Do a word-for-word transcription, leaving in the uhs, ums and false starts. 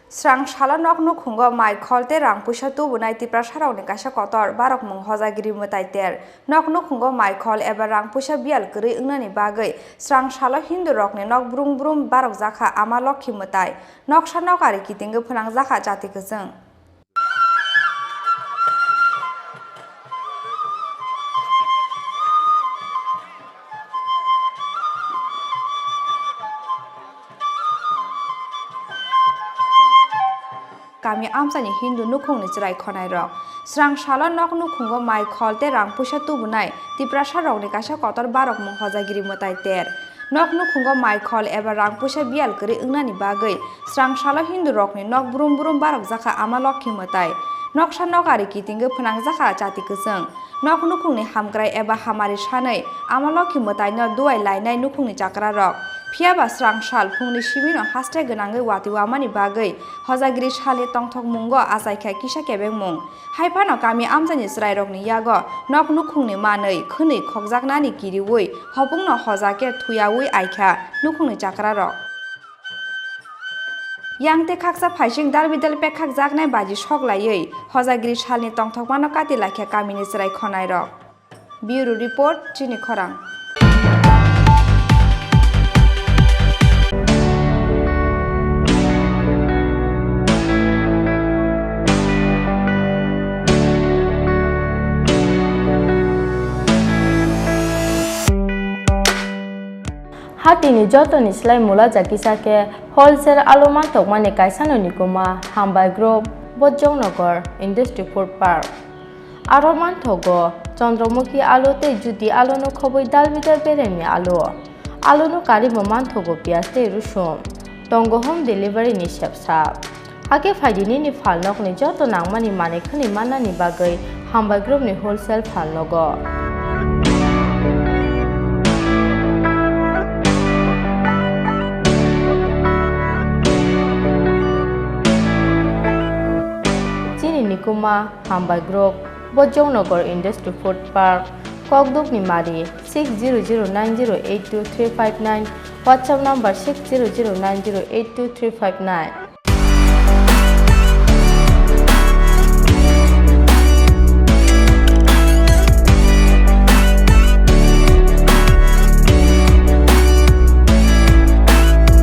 Srang salo nok nukhungo mai khol tei rang puisa tubunai Tiprasarokni kaisa kotor barokmung hojagiri mwtai ter. Nok nukhungo mai khol eba rang puisa biyal kwrwi wngnani bagwi srang salo Hindu rokni nok brum brum barokjakha Ama Lokhi mwtai. Noksa nok ari kitingwi phwnangjakha jati kwchwng. Kami amchaini Hindu nukhungni chwrai khonairok. Srang salo nok nukhungo mai khol tei rang puisa tubunai Tiprasarokni kaisa kotor barokmung hojagiri mwtai ter. Nok nukhungo mai khol eba rang puisa biyal kwrwi wngnani bagwi srang salo Hindu rokni nok brum brum barokjakha Ama Lokhi mwtai. Noksa nok ari kitingwi phwnangjakha jati kwchwng. Nok nukhungni hamkrai eba hamari sanwi Ama Lokhi mwtaino duai lainai nukhungni chakrarok. Phiyaba srang sal phungni simino haste gwnangwi watwi wamani bagwi hojagiri salni tongthokmungo achaikha kisa kebengmung. Hai phano kami amchaini chwrairokni yago nok nukhungni manwi khwnwi khokjaknani kiriui hopungno hoja khe thuyaui aikha nukhungni chakrarok. Yang tei khaksa phaising dalbidal pekhakjaknai baji sok laiwi hojagiri salni tongthokmano kati laikha kamini chwrai khonairok. Bureau Report, Chini Khorang. Hatini jotoni slai mula jakisa khe wholesale alu mantokmani kaisano nikuma Hambai Group, Bojongnagar Industry Food Park. Aro manthogo Chandramukhi alu tei Jyoti aluno khobwi dalbidal beremni alu. Aluno karwi bo manthogo piyaj tei rusum. Tongo home delivery ni sepsa. Hakhe phaidi nini phalnokni joto nangmani manwi khwnwi mannani bagwi Hambai Group ni wholesale phalnogo. Chini nikuma Hambai Group, Bojongnagar Industry Food Park, Kokdukni Mari, six zero zero nine zero eight two three five nine, WhatsApp number six zero zero nine zero eight two three five nine.